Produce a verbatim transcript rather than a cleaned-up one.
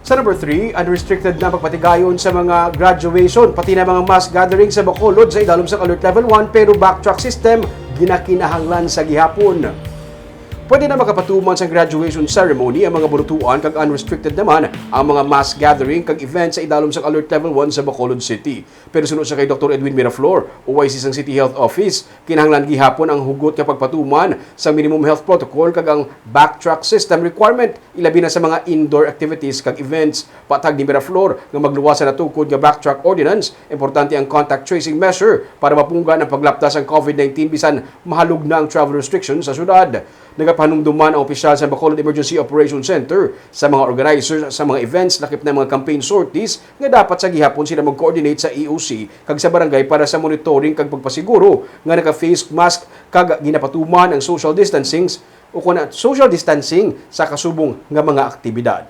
Sa number three, unrestricted na pagpatigayon sa mga graduation, pati na mga mass gathering sa Bacolod sa idalom sa Alert Level one, pero backtrack system ginakinahanglan sa gihapon. Pwede na makapatuman sa graduation ceremony ang mga burutuan, kag unrestricted naman ang mga mass gathering kag events sa idalom sa Alert Level one sa Bacolod City. Pero suno sa kay Doktor Edwin Miraflor, O I C sang City Health Office, kinahanglan gihapon ang hugot nga pagpatuman sa minimum health protocol kag ang backtrack system requirement, ilabi na sa mga indoor activities kag events. Patag ni Miraflor nga magluwas sa natukod nga backtrack ordinance, importante ang contact tracing measure para mapunggan ang paglapta sang COVID nineteen bisan mahalog na ang travel restrictions sa syudad. Nagapahanumduman ang opisyal sa Bacolod Emergency Operation Center sa mga organizers sa mga events, lakip na mga campaign sorties, nga dapat sa gihapon sila mag-coordinate sa E O C kag sa barangay para sa monitoring kag pagpasiguro nga naka-face mask kag ginapatuman ang social distancing o kon social distancing sa kasubong nga mga aktibidad.